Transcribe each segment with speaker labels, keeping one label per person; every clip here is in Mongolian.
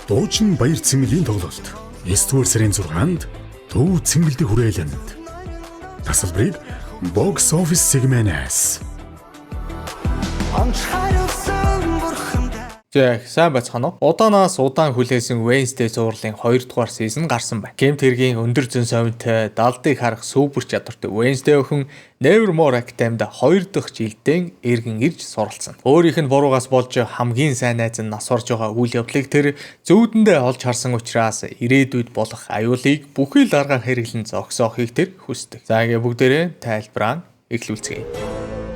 Speaker 1: Дуучин Баяр Цэнгэлийн тоглолт. 9-р сарын 6-нд Төв Цэнгэлдэх хүрээлэнд. Тасалбарыг Box Office сегмэнээс.
Speaker 2: За сайн байцгаана уу? Удаанаас удаан хүлээсэн Wednesday цувралын 2 дугаар season гарсан байна. Гэмт хэргийн өндөр зөн совинтой далдыг харах супер чадвартай Wednesday охин Nevermore Academy-д 2 дахь жилдээ эргэн ирж суралцсан. Өөрийнх нь буруугаас болж хамгийн сайн найз нь нас орж байгаа үйл явдлыг тэр зүүдэндээ олж харсан учраас ирээдүйд болох аюулыг бүхий л аргаар хэрэглэн зогсоохыг тэр хүсдэг. За ингээ бүгдээрээ тайлбараа эхлүүлцгээе.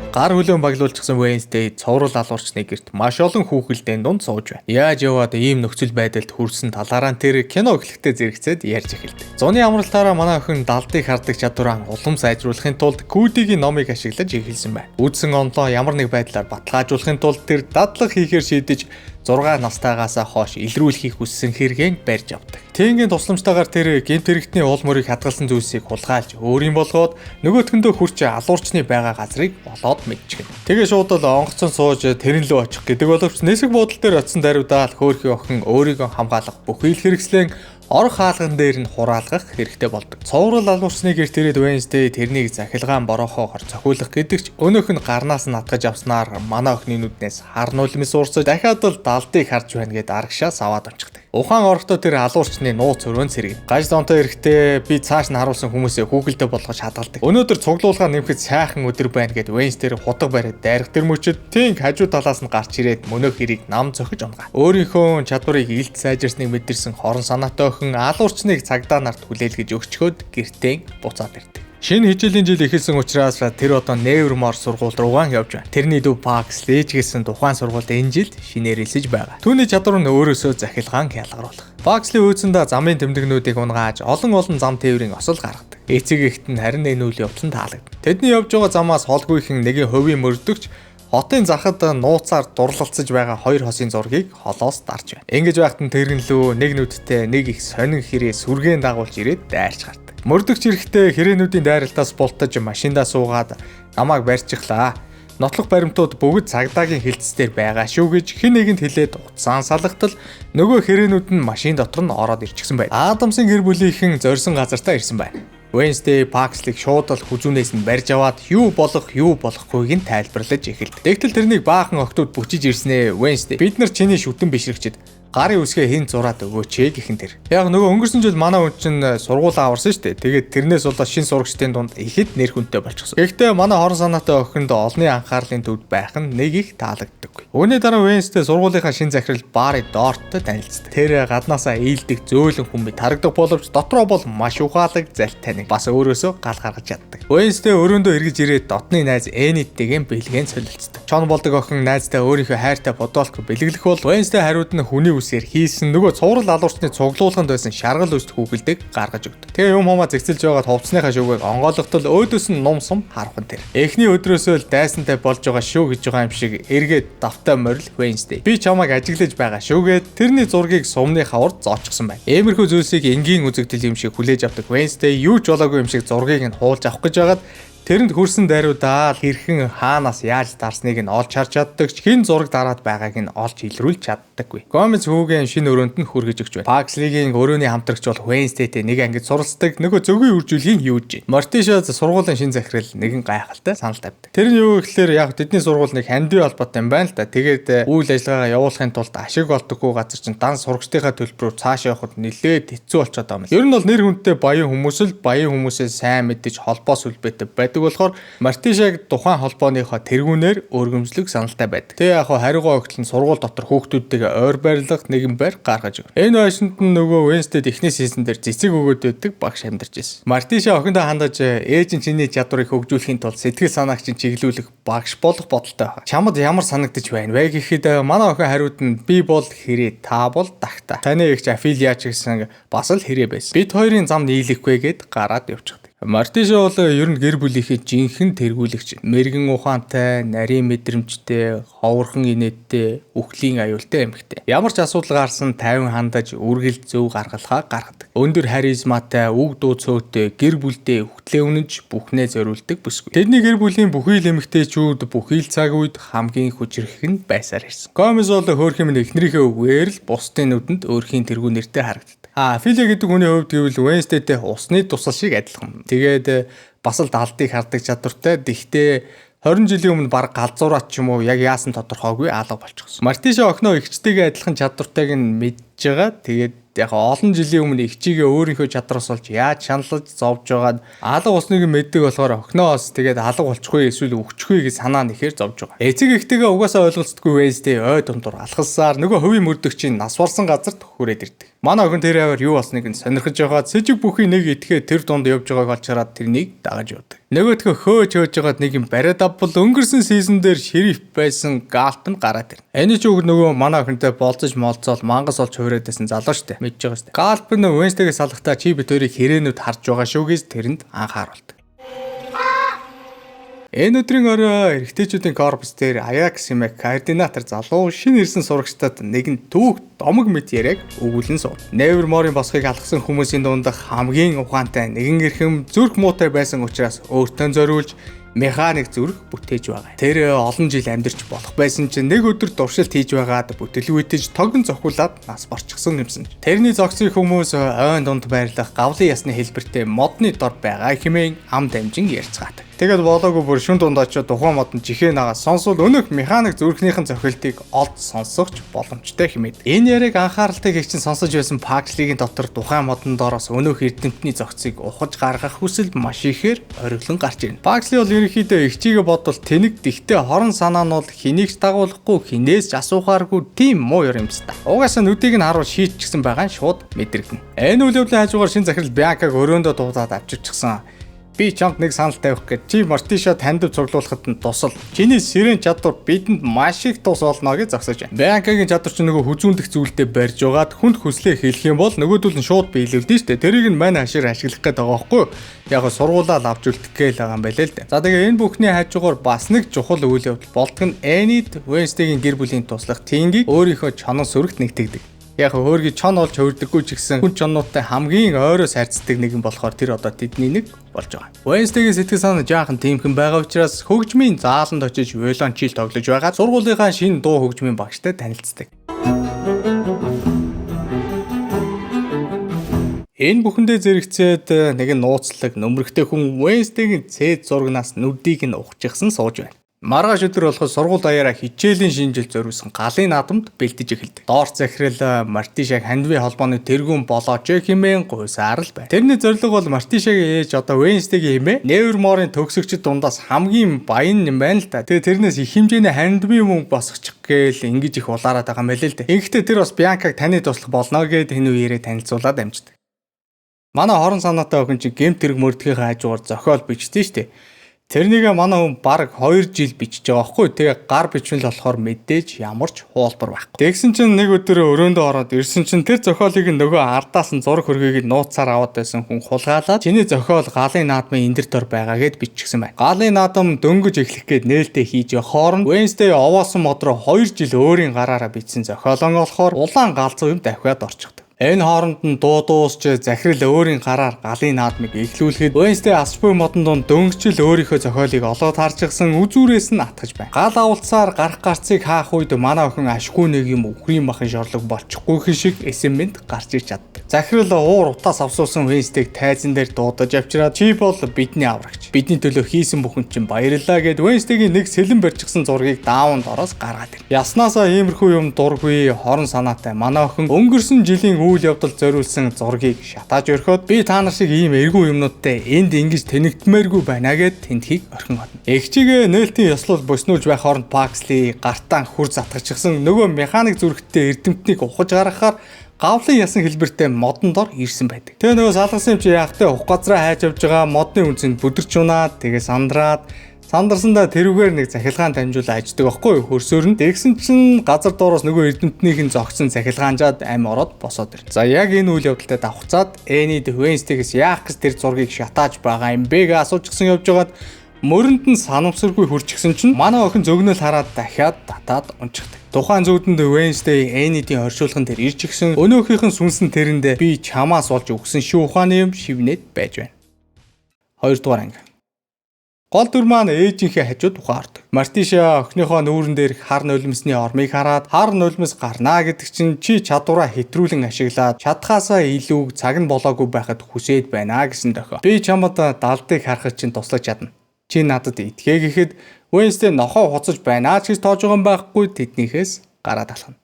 Speaker 2: Гар хөлөөн баглуулчихсан Wednesday цуврал алуурчны гэрт маш олон хүүхэлдэйн дунд сууж байна. Яаж яваад ийм нөхцөл байдалд хүрсэн талаараа тэр кино эхлэхдээ зэрэгцээд ярьж эхэлдэг. Зуны амралтаараа манай охин далдыг хардаг чадвараа улам сайжруулахын тулд Күүдигийн номыг ашиглаж эхэлсэн байна. Үдсэн онолоо ямар нэг байдлаар баталгаажуулахын тулд тэр дадлаг хийхээр шийдэж 6 настайгаас хойш илрүүлэхийг хүссэн хэрэгэн барьж авдаг. Тэнгийн тусламжтайгаар тэр гэмт хэрэгтний уул мөрийг хадгалсан зүйлсийг хулгайлж өөрийн болгоод нөгөөтгөндөө хүрч алуурчны байгаа газрыг олоод мэдчихнэ. Тэгээ шууд л онгоцон сууж тэрэн лүү очих гэдэг боловч нисэх буудал дээр очисон даруйдаа л хөөрхий охин өөрийгөө хамгаалах бүхий л хэрэгслэн орох хаалган дээр нь хураалгах хэрэгтэй болдог. Цуврал алуурчны гэрт ирээд Wednesday тэрнийг захилгаан борохоогоор цохиулах гэдэг ч өнөөх нь гарнаас нь атгаж авснаар манай охины нүднээс хар нулимс уурсаж дахиад л далдыг харж байна гэд арагшаа саваад онцдаг. Ухаан орохдоо тэр алуурчны нууц өрөөнд сэргэн. Гаж донтой эрэхтэй би цааш нь харуулсан хүмүүсээ хүүхэлдэй болгож хадгалдаг. Өнөөдөр цуглуулгаа нэмэхэд сайхан өдөр байна гэд Wednesday хутга бариад дайрах тэр мөчөд Тинг хажуу талаас нь гарч ирээд мөнөөх хэрийг нам зохиж унгаа. Өөрийнхөө чадварыг илт сайжирсныг мэдэрсэн хорон санаатай охин алуурчныг цагдаа нарт хүлээлгэж өгчхөөд гэртээ буцаад ирдэг. Шинэ хичээлийн жил эхэлсэн учраас тэр одоо Nevermore сургууль руугаан явж байна. Тэрний дүү Pugsley ч гэсэн тухайн сургуульд энэ жил шинээр элсэж байгаа. Түүний чадвар нь өөрөөсөө захилгаан ялгаруулах. Pugsley өөцөндөө замын тэмдэгнүүдийг унгааж олон олон зам тээврийн осол гаргадаг. Эцэг эхэд нь харин энэ үйл явдал нь таалагдана. Тэдний явж байгаа замаас холгүйхэн нэгэн хувийн мөрдөгч хотын захад нууцаар дурлалцаж байгаа хоёр хосын зургийг холоос дарж байна. Ингэж байхад нь тэрэн лүү нэг нүдтэй нэг их сонин хэрээ сүргээн дагуулж ирээд дайрч гардаг. Мөрдөгч эрэхтэй хэрээнүүдийн дайралтаас бултаж машиндаа суугаад намайг барьчихлаа. Нотлох баримтууд бүгд цагдаагийн хилцээр байгаа шүү гэж хэн нэгэнд хэлээд утсаан салгатал нөгөө хэрээнүүд нь машин дотор нь ороод ирчихсэн байна. Адамсын гэр бүлийнхэн зорьсон газартаа ирсэн байна. Wednesday Pugsley-г шууд л хүзүүнээс нь барьж аваад юу болох юу болохгүйг нь тайлбарлаж эхэлдэг. Тэгтэл тэрнийг баахан охтууд бүчиж ирснээ Wednesday бид нар чиний шүтэн бишрэгчд гарын үсгээ хэн зураад өгөөч ээ гэх нь тэр. Яг нөгөө өнгөрсөн жил манай хүн чинь сургуулаа аварсан шүү дээ. Тэгээд тэрнээс болоод шин сурагчдын дунд ихэд нэр хүнтэй болчихсон. Гэхдээ манай хорон санаатай охинд олонний анхаарлын төвд байх нь нэг их таалагддаггүй. Үүний дараа Wednesday сургуулийнхаа шин захирал Барри Дорттой танилцдаг. Тэр гаднаасаа ээлдэг зөөлөн хүн мэт харагдах боловч дотроо бол маш ухаалаг залтай нэг. Бас өөрөөсөө гал гаргаж чаддаг. Wednesday өрөөндөө эргэж ирээд дотны найз Энидтэйгээ бэлгэн солилцдог. Чон болдог охин найздаа өөрийнхөө хайртай бодоолк бэлэглэх бол Wednesday хариуд нь хүний үсээр хийсэн нөгөө цуврал алуурчны цуглуулганд байсан шаргал үст хүүхэлдэг гаргаж өгдөг. Тэгээ юм хумаа зэгцэлж байгаад хувцсныхаа шүгээг онгойлготол өөдөөс нь нум сум харах нь тэр. Эхний өдрөөсөө л дайсантай болж байгаа шүү гэж байгаа юм шиг эргээд давтай морил Wednesday. Би чамайг ажиглаж байгаа шүүгээд тэрний зургийг сумны хавар зоочихсон байна. Иймэрхүү зүйлсийг энгийн үзэгдэл юм шиг хүлээж авдаг Wednesday юу ч болоогүй юм шиг зургийг нь хуулж авах гэж байгаад тэрэнд хүрсэн даруйдаа л хэрхэн хаанаас яаж дарсныг нь олж харж чаддаг ч хэн зураг дараад байгааг нь олж илрүүлж чаддаггүй. Гомес хүүгийн шинэ өрөөнд нь хүргэж өгч байна. Pugsley-гийн өрөөний хамтрагч бол Wednesday-тэй нэг ангид суралцдаг нөгөө зөгийн үржүүлгийн юуж. Мортиша сургуулийн шин захирал нэгэн гайхалтай санал тавьдаг. Тэр нь юу гэхээр яг тэдний сургууль нэг хандив холбоотой юм байна л да. Тэгээд үйл ажиллагаагаа явуулахын тулд ашиг олдоггүй газар чинь дан сурагчдынхаа төлбөрөөр цаашаа явахад нэлээд хэцүү болчиход байгаа юм. Ер нь бол нэр хүндтэй баян хүмүүс л баян хүмүүсээ сайн мэдэж холбоо сүлбээтэй байдаг болохоор Мартишаг тухайн холбооныхоо тэргүүнээр өргөмжлөх саналтай байдаг. Тэгээ яг хариугаа өгтөл нь сургууль дотор хүүхдүүдтэйгээ ойр байрлах нэгэн байр гаргаж өгнө. Энэ байшинд нь нөгөө Wednesday эхний season дээр цэцэг өгөөд байдаг багш амьдарч байсан. Мартиша охиндоо хандаж ээж нь чиний чадварыг хөгжүүлэхийн тулд сэтгэл санааг чинь чиглүүлэх багш болох бодолтой байна. Чамд ямар санагдаж байна вэ гэхэд манай охин хариуд нь би бол хэрэг та бол дагта. Таны эгч Офелия ч гэсэн бас л хэрэг байсан. Бид хоёрын зам нийлэхгүй гэд гараад явчихдаг. Мартиша бол ер нь гэр бүлийнхээ жинхэнэ тэргүүлэгч. Мэргэн ухаантай, нарийн мэдрэмжтэй, ховорхон инээдтэй, үхлийн аюултай эмэгтэй. Ямар ч асуудал гарсан тайван хандаж, үргэлж зөв гаргалгаа гаргадаг. Өндөр харизматай, үг дуу цөөтэй, гэр бүлдээ үхтлээ үнэнч бүхнээ зориулдаг бүсгүй. Тэдний гэр бүлийн бүхий л эмэгтэйчүүд бүхий л цаг үед хамгийн хүчрэх нь байсаар ирсэн. Гомес бол хөөрхөн минь эхнэрийнхээ үгээр л бусдын нүдэнд өөрхийн тэргүү нэртэй харагддаг. Филе гэдэг хүний хувьд гэвэл Wednesday-тэй усны тусал шиг адилхан. Тэгээд бас л далдыг хардаг чадвартай. Тэгтээ 20 жилийн өмнө баг галзуураад ч юм уу яг яасан тодорхойгүй алга болчихсон. Мартиша охиноо эгчтэйгээ адилхан чадвартайг нь мэдж байгаа. Тэгээд яг олон жилийн өмнө эгчийгээ өөрийнхөө чадвараас олж яаж шаналж зовж байгаад алга болсныг нь мэддэг болохоор охиноос тэгээд алга болчихгүй эсвэл өгчихгүй гэж санаа нэхээр зовж байгаа. Эцэг эхтэйгээ угаасаа ойлголцдоггүй Wednesday ой дундуур алхалсаар нөгөө хувийн мөрдөгчийн нас барсан газарт хүрээд ирдэг. Манай охин тэр аваар юу болсныг нь сонирхож байгаа. Сэжиг бүхий нэг итгэе тэр дунд явж байгааг олж хараад тэрнийг дагаж явдаг. Нөгөөдхөө хөөж хөөж байгаад нэг юм бариад авбал өнгөрсөн season дээр шериф байсан Галп нь гараад ирнэ. Энэ ч үг нөгөө манай охинтой болцож молцоол мангас олж хувраад байсан залуу штэ. Мэдж байгаа штэ. Галп нь Wednesday-гээ салахдаа чи бит хоёрыг хэрээнүүд харж байгаа шүү гэж тэрэнд анхааруулдаг. Энэ өдрийн орой эрэгтэйчүүдийн корпус дээр Аякс хэмээх координатор залуу шинэ ирсэн сурагчдад нэгэн түүх домог мэт яриаг өгүүлэн суув. Nevermore-ын босхийг алгасан хүмүүсийн дунд хамгийн ухаантай нэгэн эрхэм зүрх муутай байсан учраас өөртөө зориулж механик зүрх бүтээж байгаа. Тэр олон жил амьдарч болох байсан чинь нэг өдөр дуршилт хийж байгаад бүтэлгүйтэж тогон зохиулаад нас барчихсан юмсан. Тэрний зогсыг хүмүүс ойн дунд байрлах гавлын ясны хэлбэртэй модны дор байгаа хэмээн ам дамжин ярьцгаадаг. Тэгээд болоогүй бүр шүн дунд очиод тухайн модон чихээ нагаа сонсвол өнөөх механик зүрхнийхэн зохиолтыг олд сонсох боломжтой хэмээд. Энэ яриаг анхааралтай гэгчин сонсож байсан Пакслигийн дотор тухайн модон доороос өнөөх эрдэмтний зохицыг ухаж гаргах хүсэл маш ихээр ориглон гарч ирнэ. Паксли бол ерөнхийдөө эгчийгээ бодвол тэнэг тэгтээ хорон санаа нь бол хэнийг ч дагуулахгүй хинээс ч асуухааргүй тийм муу ёр юм ста. Угаасаа нүдийг нь харуул шийдчихсэн байгаа нь шууд мэдрэгдэнэ. Энэ үйл явдлын хажуугаар шин захирал Бианкаг өрөөндөө дуудаад авчирчихсан. Би чамд нэг санал тавих гэж чи Мартиша тандив цуглуулахад нь тусал. Чиний сэрэн чадвар бидэнд маш их тус болно гэж зогсож байна. Бианкагийн чадвар чинь нөгөө хүзүүндэх зүйлдээ барьж байгаад хүнд хүслээ хэлэх юм бол нөгөөдөл нь шууд биелүүлдэ штэ. Тэрийг нь манай хашир ашиглах гээд байгаа байхгүй юу? Яг сургуулаа л авч үлдэх гээл байгаа юм байлээ л дээ. За тэгээ энэ бүхний хажуугаар бас нэг чухал үйл явдал болдго нь Энид Wednesday-гийн гэр бүлийн туслах Тингийг өөрийнхөө чонон сүрэгт нэгтгэдэг. Яг хөөргий чон олж хувирдаггүй ч гэсэн хүн чоннуудтай хамгийн ойроос харьцдаг нэгэн болохоор тэр одоо тэдний нэг болж байгаа. Wednesday-гийн сэтгэл санаа жаахан тиймхэн байгаа учраас хөгжмийн зааланд очиж виолончил тоглож байгаа сургуулийнхаа шинэ дуу хөгжмийн багштай танилцдаг. Энэ бүхэндээ зэрэгцээд нэгэн нууцлаг нөмрөгтэй хүн Wednesday-гийн цээд зурагнаас нүдийг нь ухчихсан сууж байна. Маргааш өдөр болоход сургууль даяараа хичээлийн шинэ жил зориулсан галын наадамд бэлдэж эхэлдэг. Доор захирал Мартишаг хандвийн холбооны тэргүүн болооч хэмээн гуйсаар л байна. Тэрний зорилго бол Мартишагийн ээж одоо Wednesday-гийн хэмээ Nevermore-ын төгсөгчд дундаас хамгийн баян юм байна л да. Тэгээ тэрнээс их хэмжээний хандвийн мөнгө босгочих гээл ингэж их улаарад байгаа юм байл л да. Ингэхдээ тэр бас Бианкаг таны туслах болно гэд энэ үеэрээ танилцуулаад амждаг. Манай хорон санаатай охин чинь гэмт хэрэг мөрдгийнхээ хажуугаар зохиол бичсэн шүү дээ. Тэрнийг манай хүн баг 2 жил бичиж байгаа байхгүй. Тэгээ гар бичмэл болохоор мэдээж ямар ч хуулбар байхгүй. Тэгсэн чинь нэг өдөр өрөөндөө ороод ирсэн чинь тэр зохиолыг нөгөө ардаас нь зураг хөргийг нууцаар аваад байсан хүн хулгайлаад чиний зохиол галын наадмын эндэр дор байгаа гэд биччихсэн байна. Галын наадам дөнгөж эхлэх гээд нээлттэй хийж хооронд Wednesday овоосон мод руу 2 жил өөрийн гараараа бичсэн зохиолон болохоор улаан галзуу юм давхиад орчихдог. Энэ хооронд нь дуу дуусч захирал өөрийн гараар галын наадмыг эхлүүлэхэд Wednesday асч буй модон дунд дөнгөжл өөрийнхөө зохиолыг олоод харчихсан үзүүрээс нь атгаж байна. Гал авалцаар гарах гарцыг хаах үед манай охин ашгүй нэг юм үхрийн махын шорлог болчихгүй шиг эсэмэнд гарч ир чаддаг. Захирал уур утаас авсуусан Wednesday-г тайзан дээр дуудаж авчираад чи бол бидний аврагч. Бидний төлөө хийсэн бүхэн чинь баярлалаа гэд Wednesday-гийн нэг сэлэн барьчихсан зургийг даавн дороос гаргаад ирнэ. Яснаасаа иймэрхүү юм дургүй хорон санаатай манай охин өнгөрсөн жилийн үйл явдал зориулсан зургийг шатааж өрхөөд би та нар шиг ийм эргүү юмнуудтай энд ингэж тэнэгдмээргүй байна гэд тентхийг орхин одно. Эгчигээ нээлтийн ёслол боснуулж байх хооронд Паксли гартаан хүр затгачихсан нөгөө механик зүрхтэй эрдэмтнийг ухаж гаргахаар гавлын ясан хэлбэртэй модон дор ирсэн байдаг. Тэгээ нөгөө салгасан юм чи яах вэ? Ух газраа хайж явж байгаа модны үнцэнд бүдэрч унаад тэгээ сандраад Сандарсандаа тэрүүгээр нэг захилгаан дамжуулан аждаг аахгүй юу? Хөрсөөр нь. Тэгсэн чинь газар доороос нөгөө эрдэмтнийх нь зогцсон захилгаанжаад ам ороод босоод ирнэ. За яг энэ үйл явдалтай давхцаад Enid Wednesday-гээс яах гэж тэр зургийг шатааж байгаа юм бэ гэж асуужсэн явж байгаад мөрөнд нь санамсаргүй хурчихсан чинь манай охин зөгнөл хараад дахиад татаад унчихдаг. Тухайн зүүдэнд Wednesday Enid-ийн оршуулган дээр ирж гисэн өнөөхийнх нь сүнсэн тэрэндээ би чамаас олж өгсөн шүү ухааны юм шивнээд байж байна. 2 дугаар анги. Гол дүр маань ээжийнхээ хажууд ухаан ордог. Мартиша охиныхоо нүүрэн дээрх хар нулимсны ормыг хараад хар нулимс гарнаа гэдэг чинь чи чадвараа хэтрүүлэн ашиглаад чадхаасаа илүү цаг нь болоогүй байхад хүсээд байна гэсэн дохио. Би чамд далдыг харахад чинь туслаж чадна. Чи надад итгээ гэхэд Wednesday нохоо хуцаж байна ч гэж тоож байгаа юм байхгүй, тэднийхээс гараад алхана.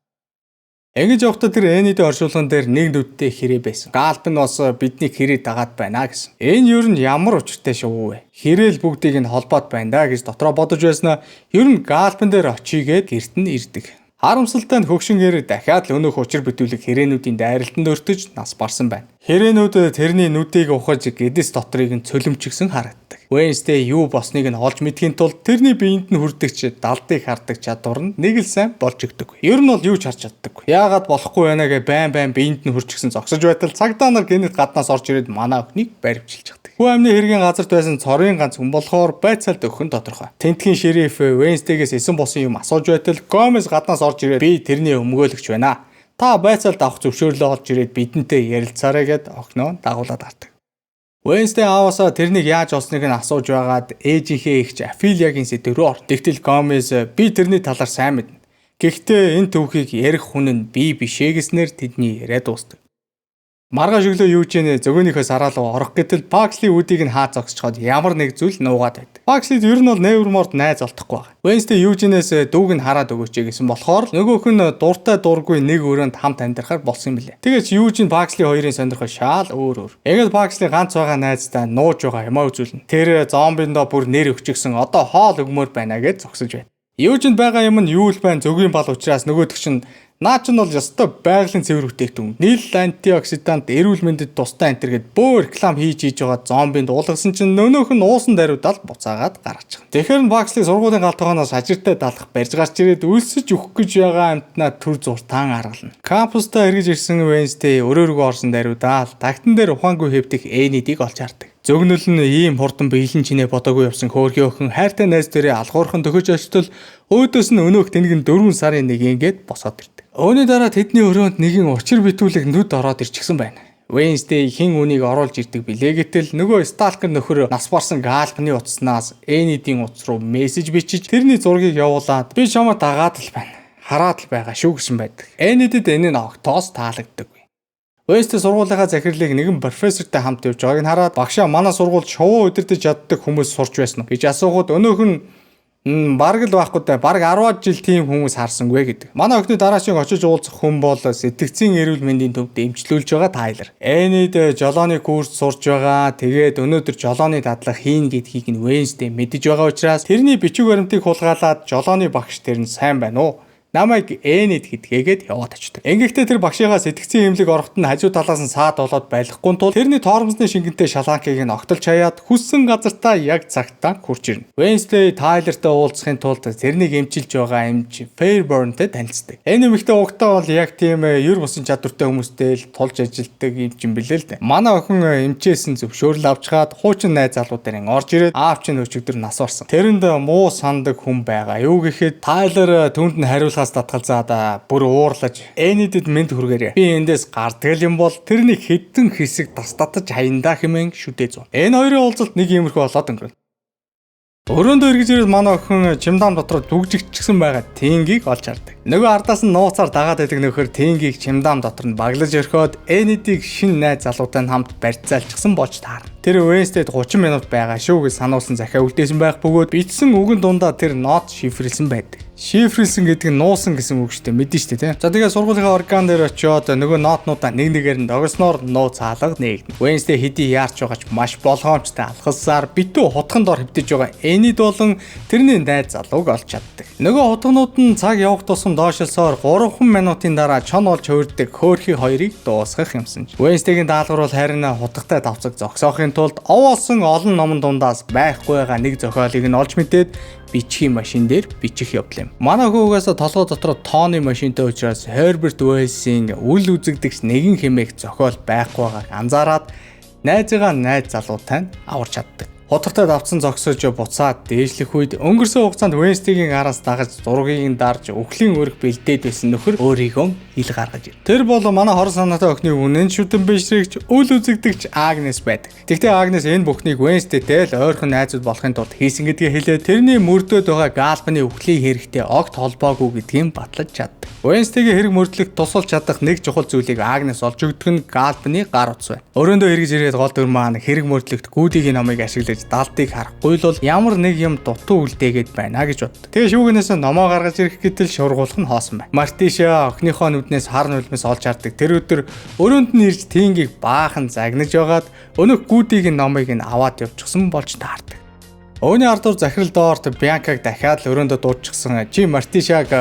Speaker 2: Ингэж явахдаа тэр Энидийн оршуулган дээр нэг нүдтэй хэрэг байсан. Галп нь бас биднийг хэрэг дагаад байна гэсэн. Энэ ер нь ямар учиртай шувуу вэ? Хэрээл бүгдийг нь холбоод байна да гэж дотроо бодож байснаа ер нь Галпан дээр очигээд гэрт нь ирдэг. Харамсалтай нь хөгшин хэрэг дахиад л өнөөх учир битүүлэг хэрээнүүдийн дайралтанд өртөж нас барсан байна. Хэрээнүүд тэрний нүдийг ухаж гэдэс дотрыг нь цөлөмчгсөн харагддаг. Wednesday юу босныг нь олж мэдхийн тулд тэрний биед нь хүрдэгч далдыг хардаг чадвар нь нэг л сайн болж өгдөг. Ер нь бол юу ч харж чаддаггүй. Яагаад болохгүй байна гэ байн байн биед нь хүрчихсэн зогсож байтал цагдаа нар гэнэт гаднаас орж ирээд манай охиныг баривчилж чаддаг. Хүү амны хэргийн газарт байсан цорын ганц хүн болохоор байцаалд өгөх нь тодорхой. Тентхийн шериф Wednesday-гээс эсэн босон юм асууж байтал Гомес гаднаас орж ирээд би тэрний өмгөөлөгч байна. Та байцаалд авах зөвшөөрлөө олж ирээд бидэнтэй ярилцаарай гэд охиноо дагуулад гардаг. Wednesday ааваасаа тэрнийг яаж олсныг нь асууж байгаад ээжийнхээ эгч Офелиагийн сэдв рүү орно. Тэгтэл Гомес би тэрний талаар сайн мэднэ. Гэхдээ энэ түүхийг ярих хүн нь би биш ээ гэснээр тэдний яриа дуустдаг. Маргааш өглөө юу ч нэ зөгөөнийхөө сараа руу орох гэтэл Паксли үдийг нь хаа зогсчиход ямар нэг зүйл нуугаад байдаг. Пакслид ер нь бол Nevermore-д найз олдохгүй байгаа. Wednesday Eugene-ээс дүүг нь хараад өгөөч гэсэн болохоор нөгөөх нь дуртай дургүй нэг өрөөнд хамт амьдрахаар болсон юм билээ. Тэгээч Eugene Паксли хоёрын сонирхол шаал өөр өөр. Ингээд Паксли ганц байгаа найздаа нууж байгаа юмаа үзүүлнэ. Тэр зомбиндоо бүр нэр өгчихсэн, одоо хоол өгмөр байна гэж зогсож байна. Eugene байгаа юм нь юу л байна, зөгийн бал учраас нөгөөдөг чинь наа чинь бол ёстой байгалийн цэвэр бүтээгдэхүүн. Нийл антиоксидант, эрүүл мэндэд тустай энтер гэд бөө реклам хийж хийж байгаа зомбинд уулгасан чинь нөнөөх нь уусан даруйдал буцаагаад гаргачих. Тэгэхээр нь Баксли сургуулийн гал тогооноос хажиртай далах барьж гарч ирээд өлсөж өгөх гэж байгаа амтнаа төр зуртаан аргална. Кампустаа эргэж ирсэн Wednesday өрөөргөө орсон даруйдаал тагтан дээр ухаангүй хэвдэх Энидийг олж хардаг. Зөгнөл нь ийм хурдан биелэн чинээ бодоогүй явсан хөөрхий охин хайртай найз дээрээ алгуурхан төхөж очтол өөдөөс нь өнөөх тэнэг нь 4 сарын 1 ингээд босоод ирдэг. Үүний дараа тэдний өрөөнд нэгэн учир битүүлэг нүд ороод ирчихсэн байна. Wednesday хэн үнийг оруулж ирдэг билээ гэтэл нөгөө stalker нөхөр нас барсан Галпны утаснаас Энидийн утас руу мессеж бичиж тэрний зургийг явуулаад би чамаа дагаад л байна. Хараад л байгаа шүү гэсэн байдаг. Энидэд энэ нь огтоос таалагддаг. Wednesday сургуулийнхаа захирлыг нэгэн профессортай хамт явж байгааг нь хараад багшаа манай сургуульд шувуу удирдах чаддаг хүмүүс сурч байсан уу гэж асуухад өнөөх нь бараг л байхгүй даа. Бараг 10 жил тийм хүмүүс харсангүй гэдэг. Манай охины дараачийн очиж уулзах хүн бол сэтгцийн эрүүл мэндийн төвд эмчлүүлж байгаа Тайлер. Энид жолооны курс сурч байгаа. Тэгээд өнөөдөр жолооны дадлага хийн гэдгийг нь Wednesday мэдэж байгаа учраас тэрний бичиг баримтыг хулгайлаад жолооны багш тэр нь сайн байна уу? Намайг Энид гэдгээгээд яваад очдог. Ингэхдээ тэр багшигаа сэтгцийн эмнэлэг ороход нь хажуу талаас нь саад болоод байлгахгүй тул тэрний тоормсны шингэнтэй шалаанкийг нь огтолж хаяад хүссэн газартаа яг цагтаа хүрч ирнэ. Wednesday Тайлертай уулзахын тулд тэрнийг эмчилж байгаа эмч Fairburn-тэй танилцдаг. Энэ эмэгтэй угтаа бол яг тийм ер бусын чадвартай хүмүүстэй л тулж ажилладаг юм чинь билээ л дээ. Манай охин эмчээс нь зөвшөөрөл авчгаад хуучин найз залуу дээр орж ирээд аав чинь өчигдөр нас барсан. Тэрэнд муу сандаг хүн байгаа. Юу гэхэд Тайлер түүнд нь хариулахаас татгалзаад бүр уурлаж Энидэд мэд хүргээрээ. Би эндээс гардгал юм бол тэрний хэдэн хэсэг тас татаж хаяндаа хэмээн шүдээ зун. Энэ хоёрын уулзалт нэг иймэрхүү болоод өнгөрнө. Өрөөндөө эргэж ирээд манай охин чимдаан дотор дүгжигчсэн байгаа тингийг олж хардаг. Нөгөө ардаас нь нууцаар дагаад байдаг нөхөр тингийг чимдаан дотор нь баглаж орхиод Энидийг шин найз залуутай нь хамт барьцаалчихсан болж таарна. Тэр Wednesday-д 30 минут байгаа шүү гэж сануулсан захиа үлдээсэн байх бөгөөд бичсэн үгэн дундаа тэр нот шифрлсэн байдаг. Шифрлсэн гэдэг нь нуусан гэсэн үг шүү дээ. Мэдэн шүү дээ, тийм. За, тэгээ сургуулийн орган дээр очиод нөгөө нотнуудаа нэг нэгээр нь догсноор нуу цаалга нээгдэнэ. Wednesday хэдий яарч байгаа ч маш болгоомжтой алхалсаар битүү хутган дор хэвтэж байгаа Enid болон тэрний найз залууг олж чаддаг. Нөгөө хутганууд нь цаг явах тусам доошлсоор 3 минутын дараа чон олж хуурдаг хөөрхий хоёрыг дуусгах юмсан ч. Wednesday-гийн даалгавар бол харин хутгатай давцаг зогсоохын тулд овоолсон олон номон дундаас байхгүй байгаа нэг зохиолыг нь олж мэдээд бичгийн машин дээр бичих явдал юм. Манай хүү угаасаа толгой дотор тооны машинтай учраас Herbert Wells-ийн үл үзэгдэгч нэгэн хэмээх зохиол байхгүй байгааг анзаараад найзыгаа найз залуутай нь аварч чаддаг. Хутгатай давцсан зогсож буцаад дээшлэх үед өнгөрсөн хугацаанд Wednesday-гийн араас дагаж зургийг нь дарж үхлийн өрг бэлдээд байсан нөхөр өөрийгөө ил гаргаж ирв. Тэр бол манай хор санаатай охины үнэн шүтэн бишрэгч, үл үзэгдэгч Агнес байдаг. Тэгтээ Агнес энэ бүхнийг Wednesday-тэй л ойрхон найзууд болохын тулд хийсэн гэдгээ хэлээд тэрний мөрдөөд байгаа Галбаны үхлийн хэрэгтэй огт холбоогүй гэдгийг батлаж чаддаг. Wednesday-гийн хэрэг мөрдлөгт тусалж чадах нэг чухал зүйлийг Агнес олж өгдөг нь Галбаны гар утас байна. Өрөөндөө эргэж ирээд гол дүр маань хэрэг мөрдлөгт Гүүдигийн номыг ашиглаж далдыг харахгүй л бол ямар нэг юм дутуу үлдээгээд байна гэж боддог. Тэгээ шүүгнээс номоо гаргаж ирэх гэтэл шургуулах нь хоосон байна. Мартиша охиныхоо нүднээс хар нулимс олж хардаг. Тэр өдөр өрөөнд нь ирж Тингийг баахан загнаж байгаад өнөөх Гүүдигийн номыг нь аваад явчихсан болж таардаг. Өөний ардуур захирал доорт Бьянкаг дахиад л өрөөндөө дуудчихсан. Чи Мартишаг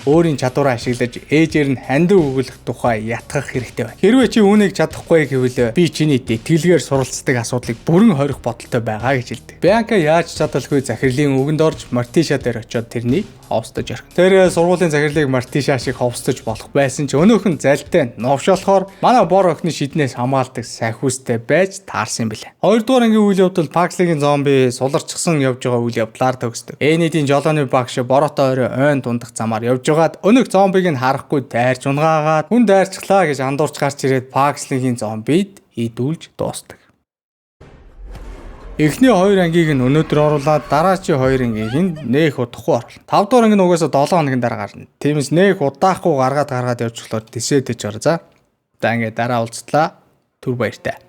Speaker 2: өөрийн чадвараа ашиглаж ээжээр нь хандив өгүүлэх тухай ятгах хэрэгтэй байна. Хэрвээ чи үүнийг чадахгүй гэвэл би чиний итгэлгээр суралцдаг асуудлыг бүрэн хорих бодолтой байгаа гэж хэлдэг. Бьянка яаж чадалгүй захирлын үгэнд орж Мартиша дээр очиод тэрнийг ховсдож орхино. Тэр сургуулийн захирлыг Мартиша шиг ховсдож болох байсан ч өнөөх нь залтай новшоолохоор манай бор охины шиднээс хамгаалдаг сахиустай байж таарсан юм билээ. Хоёрдугаар ангийн үйл явдал Пакслигийн зомби суларчсан явж байгаа үйл явдлаар төгсдөг. Энидийн жолооны багш бороотой орой ойн дундах замаар явж байгаад өнөөх зомбиг нь харахгүй дайрч унгаагаад хүн дайрчглаа гэж андуурч гарч ирээд Пакслигийн зомбид идүүлж дуустдаг. Эхний хоёр ангийг нь өнөөдөр оруулаад дараачийн хоёр ангийг нь нэх удахгүй оруулна. 5 дугаар анги нь угаасаа 7 хоногийн дараа гарна. Тиймээс нэх удаахгүй гаргаад явж болохоор тэсээ тэж ор за. За, ингээд дараа уулзтлаа. Түр баяртай.